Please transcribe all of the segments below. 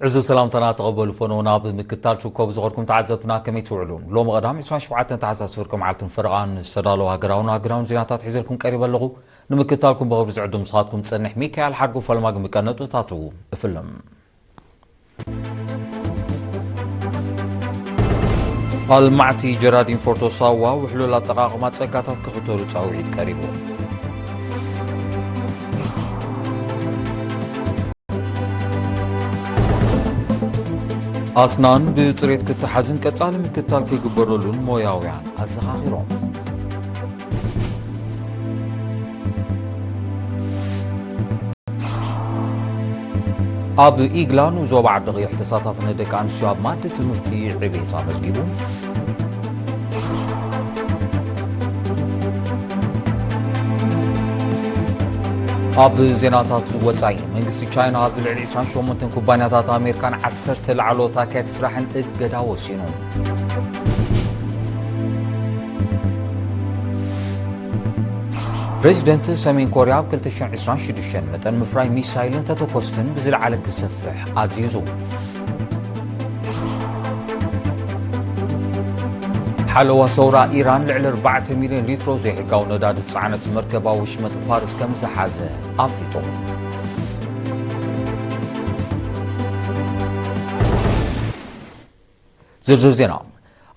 ዕዙዝ ሰላምታና ተቐበሉ ፈነውና ብምክትታል ትርከቡ ዝኸድኩም ተዓዘብትና ከመይ ትውዕሉ? ሎሚ ቀዳም ዕስራን ሸውዓተን ታሕሳስ ፍርቂ መዓልትን ፈረቓን ዝተዳለወ ሃገራውን ሃገራውን ዜናታት ሒዘልኩም ቀሪበ ኣለኹ። ንምክትታልኩም ብኽብሪ ዝዕድም ንስኻትኩም ዝጸንሕ ሚካኤል ሓድጉ ፈልማግ ምቀነጥታቱ እፍልም። ኣልማዕቲ ጀራዲን ፎርቶ ሳዋ ውሕሉል ኣጠቓቕማ ጸጋታት ክኽተሉ ጻውዒት ቀሪቡ። ኣስናን ብጽሬት ክተሓዝን ቀጻሊ ምክትታል ክግበረሉን ሞያውያን ኣዘኻኺሮም። ኣብ ኢግላን ዞባ ዓዲ ቐይሕ ተሳታፍነት ደቂ ኣንስትዮ ኣብ ማእዲ ትምህርቲ ዕቤት ኣመዝጊቡ። ኣብ ዜናታት ወጻኢ፣ መንግስቲ ቻይና ኣብ ልዕሊ ዕስራን ሸሞንተን ኩባንያታት ኣሜሪካን ዓሰርተ ላዕለዎት ኣካየድቲ ስራሕን እገዳ ወሲኑ። ፕሬዚደንት ሰሜን ኮርያ ኣብ ክልተ ሽሕን ዕስራን ሽዱሽተን መጠን ምፍራይ ሚሳይልን ተተኮስትን ብዝለዓለ ክሰፍሕ ኣዚዙ። ሓለዋ ሰውራ ኢራን ልዕሊ ኣርባዕተ ሚልዮን ሊትሮ ዘይሕጋዊ ነዳዲ ዝጸዓነት መርከብ ኣብ ወሽመጥ ፋርስ ከም ዝሓዘ ኣፍሊጡ። ዝርዝር ዜና።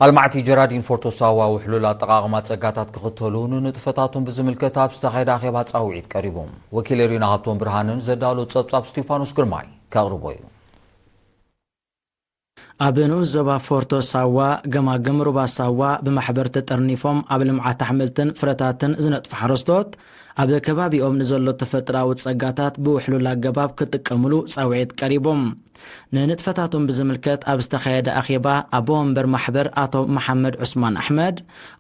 ኣልማዕቲ ጀራዲን ፎርቶ ሳዋ ውሕሉል ኣጠቓቕማ ጸጋታት ክኽተሉ ንንጥፈታቱን ብዝምልከት ኣብ ዝተኻየደ ኣኼባ ጻውዒት ቀሪቡ። ወኪል ሪና ሃብቶም ብርሃንን ዘዳሎ ጸብጻብ ስቲፋኖስ ግርማይ ከቕርቦ እዩ። ኣብ ንኡስ ዞባ ፎርቶ ሳዋ፣ ገማግም ሩባ ሳዋ ብማሕበር ተጠርኒፎም ኣብ ልምዓት ኣሕምልትን ፍረታትን ዝነጥፉ ሓረስቶት፣ ኣብ ከባቢኦም ንዘሎ ተፈጥሮኣዊ ጸጋታት ብውሕሉል ኣገባብ ክጥቀምሉ ጻውዒት ቀሪቡ። ንንጥፈታቶም ብዝምልከት ኣብ ዝተኻየደ ኣኼባ፣ ኣቦ ወንበር ማሕበር ኣቶ መሓመድ ዑስማን ኣሕመድ፣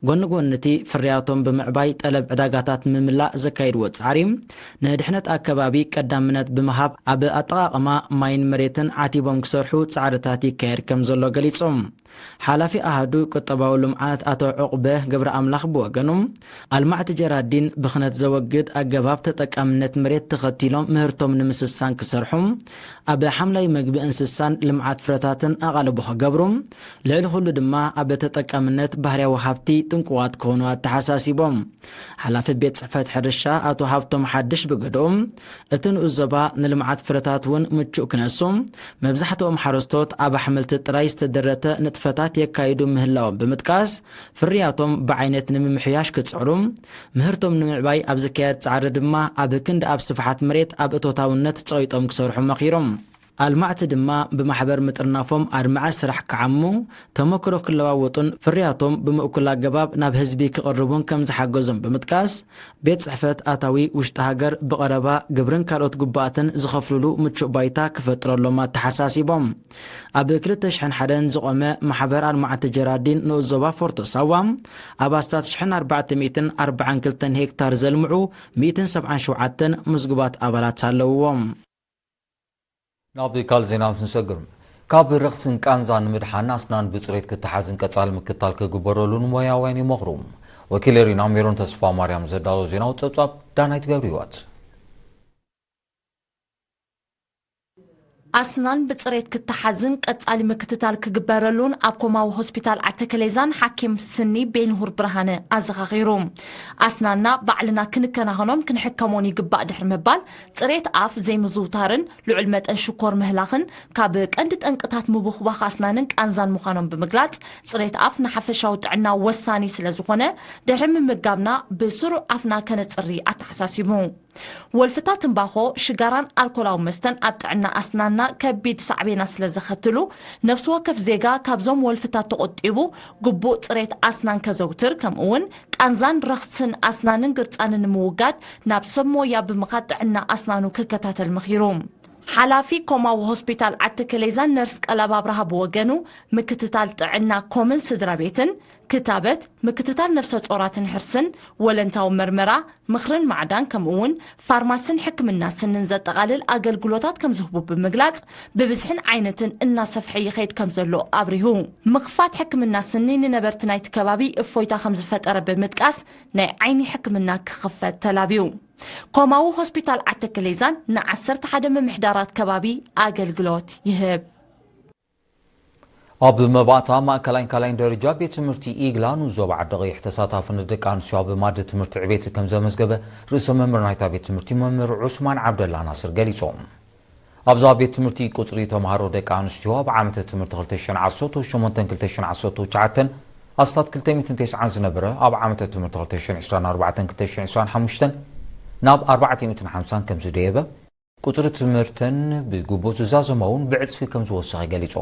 ጎኒ ጎኒ እቲ ፍርያቶም ብምዕባይ ጠለብ ዕዳጋታት ንምምላእ ዘካየድዎ ጻዕሪ፣ ንድሕነት ኣከባቢ ቀዳምነት ብምሃብ ኣብ ኣጠቓቕማ ማይን መሬትን ዓቲቦም ክሰርሑ ጻዕርታት ይካየድ ከም ዘሎ ገሊጾም። ሓላፊ ኣሃዱ ቁጠባዊ ልምዓት ኣቶ ዑቕበ ገብረ ኣምላኽ ብወገኑ፣ ኣልማዕቲ ጀራዲን ብኽነት ዘወግድ ኣገባብ ተጠቃምነት መሬት ተኸቲሎም ምህርቶም ንምስሳን ክሰርሑ፣ ኣብ ሓምላይ መግቢ እንስሳን ልምዓት ፍረታትን ኣቓልቦ ክገብሩ፣ ልዕሊ ኩሉ ድማ ኣብ ተጠቃምነት ባህርያዊ ሃብቲ ጥንቁቓት ክኾኑ ኣተሓሳሲቦም። ሓላፊ ቤት ጽሕፈት ሕርሻ ኣቶ ሃብቶም ሓድሽ ብግድኡ፣ እቲ ንኡስ ዞባ ንልምዓት ፍረታት እውን ምቹእ ክነሱ፣ መብዛሕትኦም ሓረስቶት ኣብ ኣሕምልቲ ጥራይ ዝተደረተ ንጥፈታት የካይዱ ምህላዎም ብምጥቃስ፣ ፍርያቶም ብዓይነት ንምምሕያሽ ክጽዕሩ፣ ምህርቶም ንምዕባይ ኣብ ዝካየድ ጻዕሪ ድማ ኣብ ክንዲ ኣብ ስፍሓት መሬት ኣብ እቶታውነት ጸቒጦም ክሰርሑ መኺሮም። ኣልማዕቲ ድማ ብማሕበር ምጥርናፎም ኣድማዒ ስራሕ ክዓሙ፣ ተመክሮ ክለዋወጡን ፍርያቶም ብምእኩል ኣገባብ ናብ ህዝቢ ክቕርቡን ከም ዝሓገዞም ብምጥቃስ፣ ቤት ጽሕፈት ኣታዊ ውሽጢ ሃገር ብቐረባ ግብርን ካልኦት ግቡኣትን ዝኸፍሉሉ ምቹእ ባይታ ክፈጥረሎም ኣተሓሳሲቦም። ኣብ ክልተ ሽሕን ሓደን ዝቖመ ማሕበር ኣልማዕቲ ጀራዲን ንኡስ ዞባ ፎርቶ ሳዋ፣ ኣብ ኣስታት ሽሕን ኣርባዕተ ሚእትን ኣርባዓን ክልተን ሄክታር ዘልምዑ ሚእትን ሰብዓን ሸውዓተን ምዝጉባት ኣባላት ኣለውዎም። ናብ ካልእ ዜና ምስ ንሰግር፣ ካብ ረኽስን ቃንዛን ንምድሓን ኣስናን ብጽሬት ክተሓዝን ቀጻሊ ምክትታል ክግበረሉን ሞያውያን ይመኽሩ። ወኪል ሪና ሜሮን ተስፋ ማርያም ዘዳሎ ዜናዊ ጸብጻብ ዳናይት ገብረ ህይወት። ኣስናን ብጽሬት ክተሓዝን ቀጻሊ ምክትታል ክግበረሉን ኣብ ኮማዊ ሆስፒታል ዓተከሌዛን ሓኪም ስኒ ቤንሁር ብርሃነ ኣዘኻኺሩ። ኣስናንና ባዕልና ክንከናኸኖን ክንሕከሞን ይግባእ ድሕሪ ምባል፣ ጽሬት ኣፍ ዘይምዝውታርን ልዑል መጠን ሽኮር ምህላኽን ካብ ቀንዲ ጠንቅታት ምብኹባኽ ኣስናንን ቃንዛን ምዃኖም ብምግላጽ፣ ጽሬት ኣፍ ንሓፈሻዊ ጥዕና ወሳኒ ስለ ዝኾነ፣ ድሕሪ ምምጋብና ብስሩዕ ኣፍና ከነጽሪ ኣተሓሳሲቡ። ወልፍታት ትምባኾ፣ ሽጋራን ኣልኮላዊ መስተን ኣብ ጥዕና ኣስናንና ከቢድ ሳዕቤናት ስለ ዘኸትሉ፣ ነፍሲ ወከፍ ዜጋ ካብዞም ወልፍታት ተቖጢቡ ግቡእ ጽሬት ኣስናን ከዘውትር፣ ከምኡ'ውን ቃንዛን ረኽስን ኣስናንን ግርጻንን ንምውጋድ ናብ ሰብ ሞያ ብምኻድ ጥዕና ኣስናኑ ክከታተል መኺሩ። ሓላፊ ኮማዊ ሆስፒታል ዓተከሌዛን ነርስ ቀለብ ኣብርሃ ብወገኑ፣ ምክትታል ጥዕና ኮምን ስድራ ቤትን ክታበት፣ ምክትታል ነፍሰ ጾራትን ሕርስን፣ ወለንታዊ መርመራ፣ ምኽርን ማዕዳን፣ ከምኡ እውን ፋርማስን ሕክምና ስንን ዘጠቓልል ኣገልግሎታት ከም ዝህቡ ብምግላጽ፣ ብብዝሕን ዓይነትን እናሰፍሐ ይኸይድ ከም ዘሎ ኣብሪሁ። ምኽፋት ሕክምና ስኒ ንነበርቲ ናይቲ ከባቢ እፎይታ ከም ዝፈጠረ ብምጥቃስ፣ ናይ ዓይኒ ሕክምና ክኽፈት ተላብዩ። ኮማዊ ሆስፒታል ዓተክሌዛን ንዓሰርተ ሓደ ምምሕዳራት ከባቢ ኣገልግሎት ይህብ። ኣብ መባእታ ማእከላይን ካልኣይን ደረጃ ቤት ትምህርቲ ኢግላ ንዞባ ዓዲ ቀይሕ ተሳታፍነት ደቂ ኣንስትዮ ኣብ ማድ ትምህርቲ ዕቤት ከም ዘመዝገበ ርእሰ መምህር ናይታ ቤት ትምህርቲ መምህር ዑስማን ዓብደላ ናስር ገሊጾም። ኣብዛ ቤት ትምህርቲ ቁጽሪ ተምሃሮ ደቂ ኣንስትዮ ኣብ ዓመተ ትምህርቲ ክልተ ሽሕን ዓሰርተ ሸሞንተን ክልተ ሽሕን ዓሰርተ ትሽዓተን ኣስታት ክልተ ሚእትን ተስዓን ዝነበረ፣ ኣብ ዓመተ ትምህርቲ ክልተ ሽሕን ዕስራን ኣርባዕተን ክልተ ሽሕን ዕስራን ሓሙሽተን ናብ ኣርባዕተ ሚእትን ሓምሳን ከም ዝደየበ፣ ቁጽሪ ትምህርተን ብግቡእ ዝዛዘማ እውን ብዕጽፊ ከም ዝወሰኸ ገሊጹ።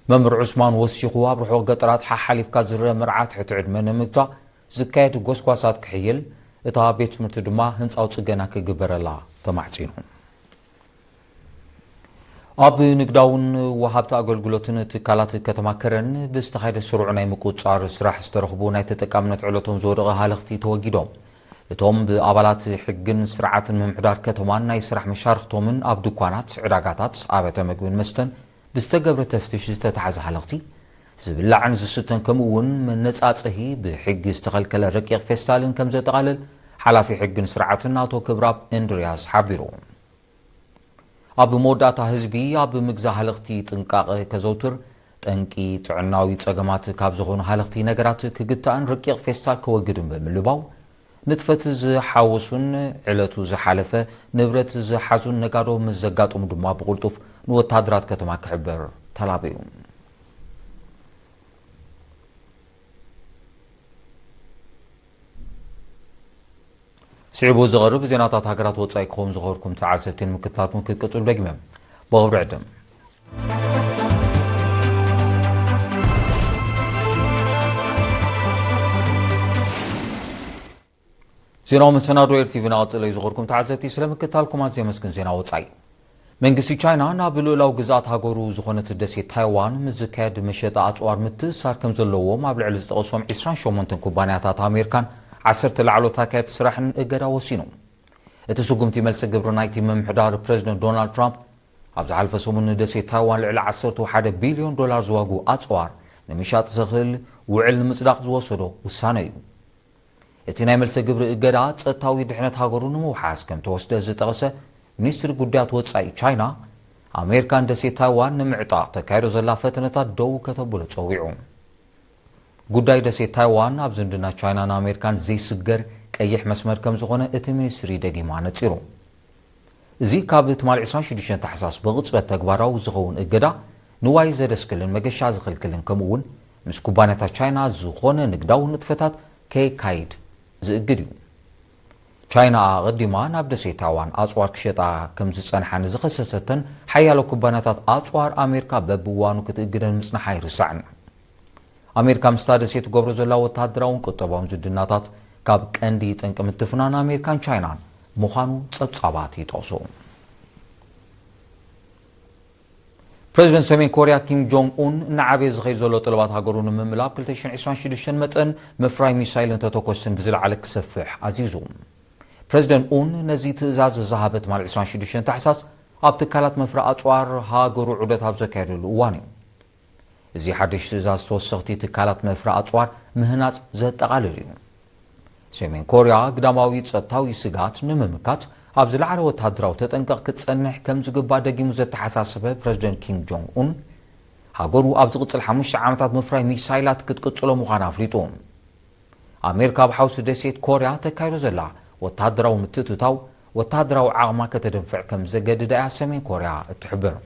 መምህር ዑስማን ወሲኹ፣ ኣብ ርሑቕ ገጠራት ሓሓሊፍካ ዝረአ መርዓ ትሕቲ ዕድመ ንምግታእ ዝካየድ ጎስጓሳት ክሕይል፣ እታ ቤት ትምህርቲ ድማ ህንጻዊ ጽገና ክግበረላ ተማሕጺኑ። ኣብ ንግዳውን ወሃብቲ ኣገልግሎትን ትካላት ከተማ ከረን ብዝተኻየደ ስሩዕ ናይ ምቁጽጻር ስራሕ ዝተረኽቡ ናይ ተጠቃምነት ዕለቶም ዝወደቐ ሃለኽቲ ተወጊዶም። እቶም ብኣባላት ሕግን ስርዓትን ምምሕዳር ከተማን ናይ ስራሕ መሻርኽቶምን ኣብ ድኳናት፣ ዕዳጋታት፣ ኣብያተ መግብን መስተን ብዝተገብረ ተፍትሽ ዝተታሕዘ ሃለኽቲ፣ ዝብላዕን ዝስተን ከምኡ እውን መነጻጸሂ ብሕጊ ዝተኸልከለ ረቂቕ ፌስታልን ከም ዘጠቓልል ሓላፊ ሕግን ስርዓትን ኣቶ ክብራብ እንድርያስ ሓቢሩ። ኣብ መወዳእታ ህዝቢ ኣብ ምግዛእ ሃለኽቲ ጥንቃቐ ከዘውትር፣ ጠንቂ ጥዕናዊ ጸገማት ካብ ዝኾኑ ሃለኽቲ ነገራት ክግታእን ረቂቕ ፌስታል ከወግድን ብምልባው፣ ንጥፈት ዝሓወሱን ዕለቱ ዝሓለፈ ንብረት ዝሓዙን ነጋዶ ምስ ዘጋጥሙ ድማ ብቕልጡፍ ንወታደራት ከተማ ክሕበር ተላብዩ። ስዒቡ ዝቐርብ ዜናታት ሃገራት ወጻኢ ክኸውን ዝኸርኩም ተዓዘብትን ምክትታልኩም ክትቅጽሉ ደጊመ ብኽብሪ ዕድም። ዜናዊ መሰናዶ ኤር ቲቪ ናቐጽለ እዩ። ዝኸርኩም ተዓዘብቲ ስለ ምክትታልኩም ኣዝየ መስግን። ዜና ወጻኢ። መንግስቲ ቻይና ናብ ልኡላዊ ግዝኣት ሃገሩ ዝኾነት ደሴት ታይዋን ምስ ዝካየድ መሸጣ ኣጽዋር ምትእስሳር ከም ዘለዎም ኣብ ልዕሊ ዝጠቐሶም ዕስራን ሸሞንተን ኩባንያታት ኣሜሪካን ዓሰርተ ላዕሎት ኣካየድቲ ስራሕን እገዳ ወሲኑ። እቲ ስጉምቲ መልሰ ግብሪ ናይቲ ምምሕዳር ፕረዚደንት ዶናልድ ትራምፕ ኣብ ዝሓለፈ ሰሙን ንደሴት ታይዋን ልዕሊ ዓሰርተ ሓደ ቢልዮን ዶላር ዝዋግኡ ኣጽዋር ንምሻጥ ዘኽእል ውዕል ንምጽዳቕ ዝወሰዶ ውሳነ እዩ። እቲ ናይ መልሰ ግብሪ እገዳ ጸጥታዊ ድሕነት ሃገሩ ንምውሓስ ከም ተወስደ ዝጠቐሰ ሚኒስትሪ ጉዳያት ወጻኢ ቻይና፣ ኣሜሪካ ንደሴት ታይዋን ንምዕጣቕ ተካይዶ ዘላ ፈተነታት ደው ከተብሎ ጸዊዑ። ጉዳይ ደሴት ታይዋን ኣብ ዝምድና ቻይናን ኣሜሪካን ዘይስገር ቀይሕ መስመር ከም ዝኾነ እቲ ሚኒስትሪ ደጊሙ ኣነጺሩ። እዚ ካብ ትማሊ ዕስራን ሽዱሽተን ታሕሳስ ብቕጽበት ተግባራዊ ዝኸውን እገዳ፣ ንዋይ ዘደስክልን መገሻ ዝኽልክልን ከምኡ እውን ምስ ኩባንያታት ቻይና ዝኾነ ንግዳዊ ንጥፈታት ከየካይድ ዝእግድ እዩ። ቻይና ኣቐዲማ ናብ ደሴት ታይዋን ኣጽዋር ክሸጣ ከም ዝጸንሓ ንዝኸሰሰተን ሓያሎ ኩባንያታት ኣጽዋር ኣሜሪካ በብእዋኑ ክትእግደን ምጽንሓ ኣይርሳዕን። ኣሜሪካ ምስታ ደሴት ትገብሮ ዘላ ወተሃደራውን ቁጠባውን ዝምድናታት ካብ ቀንዲ ጠንቂ ምትፍናን ኣሜሪካን ቻይናን ምዃኑ ጸብጻባት ይጠቕሱ። ፕረዚደንት ሰሜን ኮርያ ኪም ጆንግ ኡን እናዓበየ ዝኸይድ ዘሎ ጠለባት ሃገሩ ንምምላእ ኣብ ክልተ ሽሕን ዕስራን ሽዱሽተን መጠን ምፍራይ ሚሳይልን ተተኮስትን ብዝለዓለ ክሰፍሕ ኣዚዙ። ፕረዚደንት ኡን ነዚ ትእዛዝ ዝሃበ ትማሊ ዕስራን ሽዱሽተን ታሕሳስ ኣብ ትካላት መፍረ ኣጽዋር ሃገሩ ዑደት ኣብ ዘካየደሉ እዋን እዩ። እዚ ሓድሽ ትእዛዝ ተወሰኽቲ ትካላት መፍረ ኣጽዋር ምህናጽ ዘጠቓልል እዩ። ሰሜን ኮርያ ግዳማዊ ጸጥታዊ ስግኣት ንምምካት ኣብ ዝለዓለ ወተሃደራዊ ተጠንቀቕ ክትጸንሕ ከም ዝግባእ ደጊሙ ዘተሓሳሰበ ፕረዚደንት ኪም ጆንግ ኡን፣ ሃገሩ ኣብ ዝቕጽል ሓሙሽተ ዓመታት ምፍራይ ሚሳይላት ክትቅጽሎ ምዃና ኣፍሊጡ። ኣሜሪካ ኣብ ሓውሲ ደሴት ኮርያ ተካይዶ ዘላ ወተሃደራዊ ምትእትታው፣ ወተሃደራዊ ዓቕማ ከተደንፍዕ ከም ዘገድዳ እያ ሰሜን ኮርያ እትሕብር።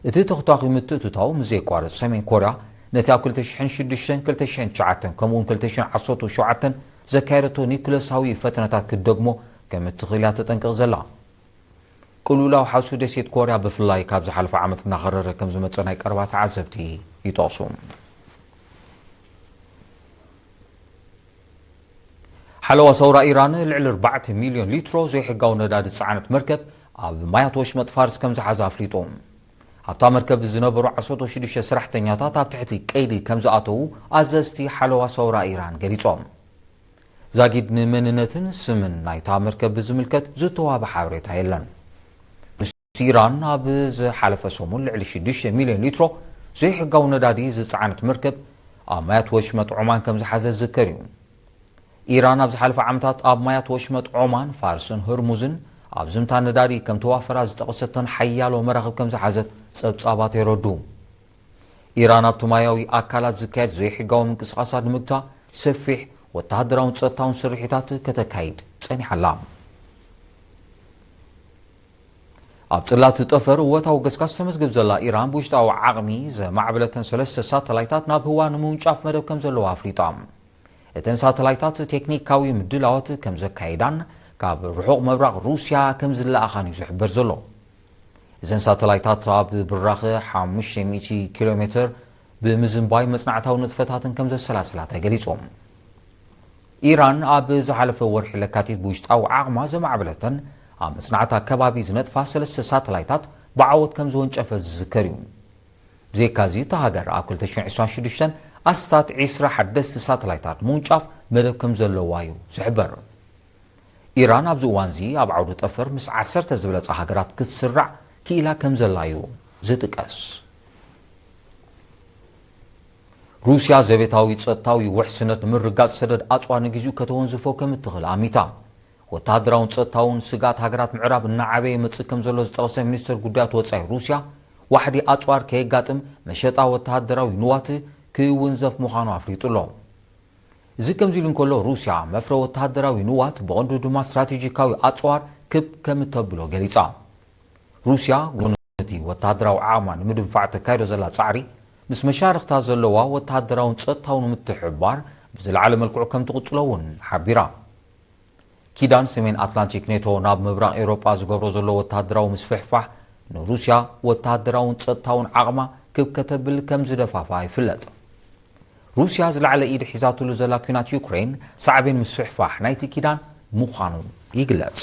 እቲ ተኽታኺ ምትእትታው ምስ ዘየቋርጽ፣ ሰሜን ኮርያ ነቲ ኣብ ክልተ ሽሕን ሽዱሽተን፣ ክልተ ሽሕን ትሽዓተን ከምኡውን ክልተ ሽሕን ዓሰርተ ሸውዓተን ዘካየደቶ ኒኩለሳዊ ፈተነታት ክትደግሞ ከም እትኽእል እያ ተጠንቅቕ ዘላ። ቅልውላው ሓውሲ ደሴት ኮርያ ብፍላይ ካብ ዝሓለፈ ዓመት እናኸረረ ከም ዝመጸ ናይ ቀረባ ተዓዘብቲ ይጠቕሱ። ሓለዋ ሰውራ ኢራን ልዕሊ ኣርባዕተ ሚልዮን ሊትሮ ዘይሕጋዊ ነዳዲ ዝጸዓነት መርከብ ኣብ ማያት ወሽመጥ ፋርስ ከም ዝሓዘ ኣፍሊጡ። ኣብታ መርከብ ዝነበሩ ዓሰርተ ሽዱሽተ ሰራሕተኛታት ኣብ ትሕቲ ቀይዲ ከም ዝኣተዉ ኣዘዝቲ ሓለዋ ሰውራ ኢራን ገሊጾም። ዛጊድ ንመንነትን ስምን ናይታ መርከብ ብዝምልከት ዝተዋህበ ሓበሬታ የለን። ኢራን ኣብ ዝሓለፈ ሰሙን ልዕሊ ሽዱሽተ ሚልዮን ሊትሮ ዘይሕጋዊ ነዳዲ ዝጸዓነት መርከብ ኣብ ማያት ወሽመጥ ዖማን ከም ዝሓዘት ዝዝከር እዩ። ኢራን ኣብ ዝሓለፈ ዓመታት ኣብ ማያት ወሽመጥ ዖማን፣ ፋርስን ህርሙዝን ኣብ ዝምታ ነዳዲ ከም ተዋፈራ ዝጠቐሰተን ሓያሎ መራኽብ ከም ዝሓዘት ጸብጻባት የረዱ። ኢራን ኣብቲ ማያዊ ኣካላት ዝካየድ ዘይሕጋዊ ምንቅስቓሳት ንምግታ ሰፊሕ ወተሃደራውን ጸጥታውን ስርሒታት ከተካይድ ጸኒሓ ኣላ። ኣብ ጽላት ጠፈር እወታዊ ገስጋስ ተመዝግብ ዘላ ኢራን፣ ብውሽጣዊ ዓቕሚ ዘማዕበለተን ሰለስተ ሳተላይታት ናብ ህዋ ንምውንጫፍ መደብ ከም ዘለዋ ኣፍሊጣ። እተን ሳተላይታት ቴክኒካዊ ምድላዋት ከም ዘካየዳን ካብ ርሑቕ ምብራቕ ሩስያ ከም ዝለኣኻን እዩ ዝሕበር ዘሎ። እዘን ሳተላይታት ኣብ ብራኸ ሓሙሽተ ሚእቲ ኪሎ ሜትር ብምዝንባይ መጽናዕታዊ ንጥፈታትን ከም ዘሰላሰላ ተገሊጹ። ኢራን ኣብ ዝሓለፈ ወርሒ ለካቲት ብውሽጣዊ ዓቕማ ዘማዕበለተን ኣብ መጽናዕታ ከባቢ ዝነጥፋ ሰለስተ ሳተላይታት ብዓወት ከም ዝወንጨፈ ዝዝከር እዩ። ብዘይካዚ፣ እታ ሃገር ኣብ ክልተ ሽሕን ዕስራን ሽዱሽተን ኣስታት ዕስራ ሓደስቲ ሳተላይታት ምውንጫፍ መደብ ከም ዘለዋ እዩ ዝሕበር። ኢራን ኣብዚ እዋንዚ ኣብ ዓውዲ ጠፈር ምስ ዓሰርተ ዝበለጻ ሃገራት ክትስራዕ ክኢላ ከም ዘላ እዩ ዝጥቀስ። ሩስያ ዘቤታዊ ጸጥታዊ ውሕስነት ንምርጋጽ ሰደድ ኣጽዋር ንግዜኡ ከተወንዝፎ ከም እትኽእል ኣሚታ። ወተሃደራውን ጸጥታውን ስግኣት ሃገራት ምዕራብ እናዓበየ ይመጽእ ከም ዘሎ ዝጠቐሰ ሚኒስትር ጉዳያት ወጻኢ ሩስያ፣ ዋሕዲ ኣጽዋር ከየጋጥም መሸጣ ወተሃደራዊ ንዋት ክውንዘፍ ምዃኑ ኣፍሊጡ ኣሎ። እዚ ከምዚ ኢሉ እንከሎ፣ ሩስያ መፍረ ወተሃደራዊ ንዋት፣ ብቐንዱ ድማ ስትራቴጂካዊ ኣጽዋር ክብ ከም እተብሎ ገሊጻ። ሩስያ፣ ጎኒ እቲ ወተሃደራዊ ዓቕማ ንምድንፋዕ ተካይዶ ዘላ ጻዕሪ፣ ምስ መሻርኽታ ዘለዋ ወተሃደራውን ጸጥታውን ምትሕብባር ብዝለዓለ መልክዑ ከም ትቕጽሎ እውን ሓቢራ። ኪዳን ሰሜን ኣትላንቲክ ኔቶ ናብ ምብራቕ ኤውሮጳ ዝገብሮ ዘሎ ወተሃደራዊ ምስፍሕፋሕ ንሩስያ ወተሃደራውን ጸጥታውን ዓቕማ ክብ ከተብል ከም ዝደፋፍኣ ይፍለጥ። ሩስያ ዝለዓለ ኢድ ሒዛትሉ ዘላ ኲናት ዩክሬን ሳዕቤን ምስፍሕፋሕ ናይቲ ኪዳን ምዃኑ ይግለጽ።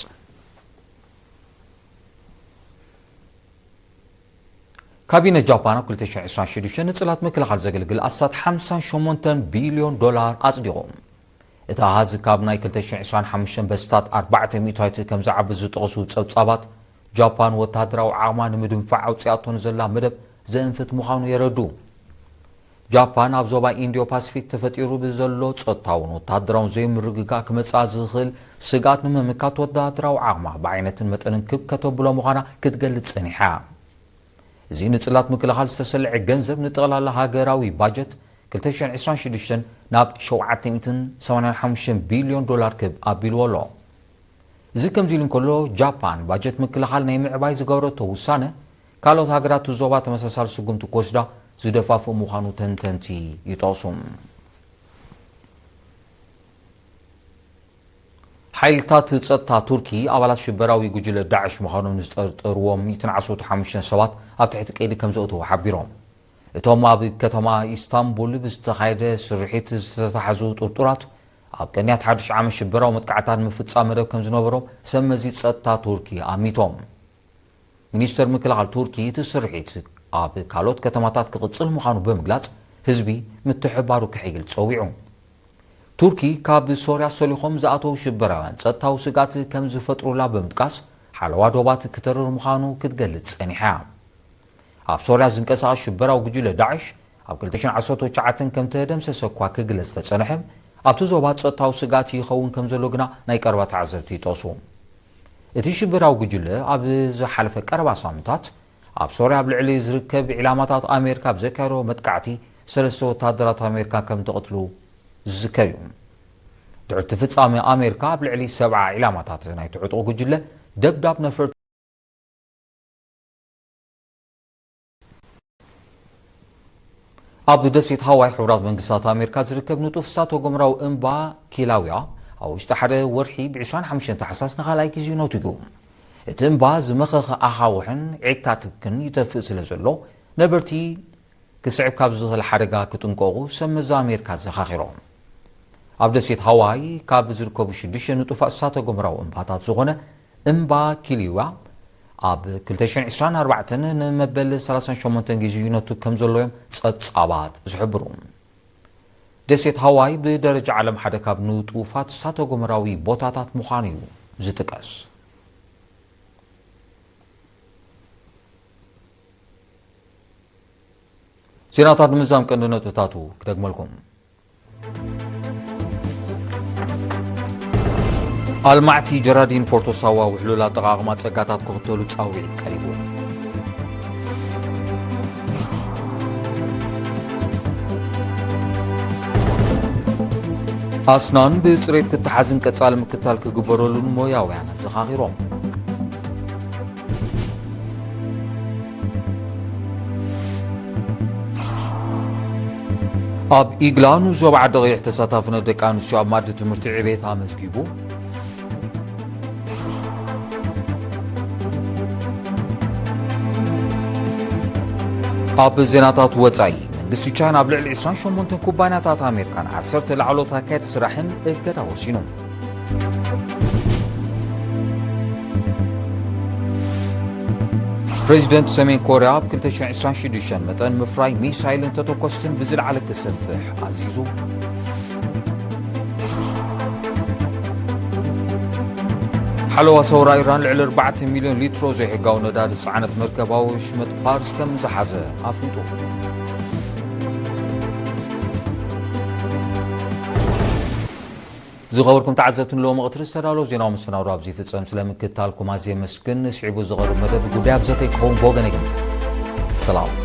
ካቢነ ጃፓን ኣብ ክልተ ሽሕን ዕስራን ሽዱሽተን ንጽላት ምክልኻል ዘገልግል ኣስታት ሓምሳን ሸሞንተን ቢልዮን ዶላር ኣጽዲቑ። እቲ ኣሃዝ ካብ ናይ ክልተ ሽሕን ዕስራን ሓሙሽተን በጀታት ኣርባዕተ ሚእታዊት ከም ዝዓቢ ዝጠቐሱ ጸብጻባት፣ ጃፓን ወተሃደራዊ ዓቕማ ንምድንፋዕ ኣውጺኣቶ ንዘላ መደብ ዘእንፍት ምዃኑ የረዱ። ጃፓን ኣብ ዞባ ኢንዲዮ ፓሲፊክ ተፈጢሩ ብዘሎ ጸጥታውን ወተሃደራውን ዘይምርግጋእ ክመጽኣ ዝኽእል ስግኣት ንምምካት ወተሃደራዊ ዓቕማ ብዓይነትን መጠንን ክብ ከተብሎ ምዃና ክትገልጽ ጸኒሓ። እዚ ንጽላት ምክልኻል ዝተሰልዐ ገንዘብ ንጠቕላላ ሃገራዊ ባጀት ክልተ ሽሕን ዕስራን ሽዱሽተን ናብ ሸውዓተ ሚእትን ሰማንያን ሓሙሽተን ቢልዮን ዶላር ክብ ኣቢልዎ ኣሎ። እዚ ከምዚ ኢሉ እንከሎ፣ ጃፓን ባጀት ምክልኻል ናይ ምዕባይ ዝገበረቶ ውሳነ፣ ካልኦት ሃገራት እቲ ዞባ ተመሳሳሊ ስጉምቲ ክወስዳ ዝደፋፍእ ምዃኑ ተንተንቲ ይጠቕሱ። ሓይልታት ጸጥታ ቱርኪ፣ ኣባላት ሽበራዊ ጉጅለ ዳዕሽ ምዃኖም ንዝጠርጠርዎም ሚእትን ዓሰርተ ሓሙሽተን ሰባት ኣብ ትሕቲ ቀይዲ ከም ዘእተዉ ሓቢሮም። እቶም ኣብ ከተማ ኢስታንቡል ብዝተኻየደ ስርሒት ዝተታሕዙ ጥርጡራት፣ ኣብ ቅንያት ሓድሽ ዓመት ሽበራዊ መጥቃዕታት ንምፍጻም መደብ ከም ዝነበሮም ሰብ መዚ ጸጥታ ቱርኪ ኣሚቶም። ሚኒስተር ምክልኻል ቱርኪ፣ እቲ ስርሒት ኣብ ካልኦት ከተማታት ክቕጽል ምዃኑ ብምግላጽ፣ ህዝቢ ምትሕብባሩ ክሕይል ጸዊዑ። ቱርኪ፣ ካብ ሶርያ ሰሊኾም ዝኣተዉ ሽበራውያን ጸጥታዊ ስግኣት ከም ዝፈጥሩላ ብምጥቃስ፣ ሓለዋ ዶባት ክተርር ምዃኑ ክትገልጽ ጸኒሓ እያ። ኣብ ሶርያ ዝንቀሳቐስ ሽበራዊ ጉጅለ ዳዕሽ ኣብ ክልተ ሽሕን ዓሰርተ ትሽዓተን ከም ተደምሰሰ እኳ ክግለጽ ተጸንሐ፣ ኣብቲ ዞባ ጸጥታዊ ስግኣት ይኸውን ከም ዘሎ ግና ናይ ቀረባ ተዓዘብቲ ይጠቕሱ። እቲ ሽበራዊ ጉጅለ ኣብ ዝሓለፈ ቀረባ ሳምንታት ኣብ ሶርያ ኣብ ልዕሊ ዝርከብ ዒላማታት ኣሜሪካ ኣብ ዘካየዶ መጥቃዕቲ ሰለስተ ወተሃደራት ኣሜሪካ ከም ተቐትሉ ዝዝከር እዩ። ድሕሪ እቲ ፍጻሜ ኣሜሪካ ኣብ ልዕሊ ሰብዓ ዒላማታት ናይቲ ዕጡቕ ጉጅለ ደብዳብ ነፈርቲ ኣብ ደሴት ሃዋይ ሕቡራት መንግስታት ኣሜሪካ ዝርከብ ንጡፍ እሳተ ጎመራዊ እምባ ኪላውያ ኣብ ውሽጢ ሓደ ወርሒ ብ ዕስራን ሓሙሽተን ታሕሳስ ንኻልኣይ ግዜ ነቲጉ። እቲ እምባ ዝመኸኸ ኣኻውሕን ዒቕታ ትክን ይተፍእ ስለ ዘሎ ነበርቲ ክስዕብ ካብ ዝኽእል ሓደጋ ክጥንቀቑ ሰብ መዚ ኣሜሪካ ኣዘኻኺሮም። ኣብ ደሴት ሃዋይ ካብ ዝርከቡ ሽዱሽተ ንጡፋት እሳተ ጎመራዊ እምባታት ዝኾነ እምባ ኪሊዋ ኣብ ክልተ ሽሕን ዕስራን ኣርባዕተን ንመበል ሰላሳን ሸሞንተን ግዜ ይነቱ ከም ዘሎ እዮም ጸብጻባት ዝሕብሩ። ደሴት ሃዋይ ብደረጃ ዓለም ሓደ ካብ ንጡፋት እሳተ ጎመራዊ ቦታታት ምዃኑ እዩ ዝጥቀስ። ዜናታት ንምዛም ቀንዲ ነጥብታቱ ክደግመልኩም። ኣልማዕቲ ጀራዲን ፎርቶ ሳዋ ውሕሉል ኣጠቓቕማ ጸጋታት ክኽተሉ ጻውዒት ቀሪቡ። ኣስናን ብጽሬት ክተሓዝን ቀጻሊ ምክታል ክግበረሉን ሞያውያን ኣዘኻኺሮም። ኣብ ኢግላ ንዞባ ዓዲ ቀይሕ ተሳታፍነት ደቂ ኣንስትዮ ኣብ ማእዲ ትምህርቲ ዕቤት ኣመዝጊቡ። ኣብ ዜናታት ወጻኢ፣ መንግስቲ ቻይና ኣብ ልዕሊ ዕስራን ሸሞንተን ኩባንያታት ኣሜሪካን ዓሰርተ ላዕሎት ኣካየድቲ ስራሕን እገዳ ወሲኑ። ፕሬዚደንት ሰሜን ኮርያ ኣብ ክልተ ሽሕን ዕስራን ሽዱሽተን መጠን ምፍራይ ሚሳይልን ተተኮስትን ብዝለዓለ ክሰፍሕ ኣዚዙ። ሓለዋ ሰውራ ኢራን ልዕሊ ኣርባዕተ ሚልዮን ሊትሮ ዘይሕጋዊ ነዳዲ ዝጸዓነት መርከብ ኣብ ወሽመጥ ፋርስ ከም ዝሓዘ ኣፍሊጡ። ዝኸበርኩም ተዓዘብቲ፣ ንሎሚ ቀትሪ ዝተዳለዉ ዜናዊ መሰናዶ ኣብዚ ይፍጸም። ስለ ምክትታልኩም ኣዝየ የመስግን። ስዒቡ ዝቐርብ መደብ ጉዳይ ኣብ ዘተ ክኸውን ብወገነይ ግን ሰላም።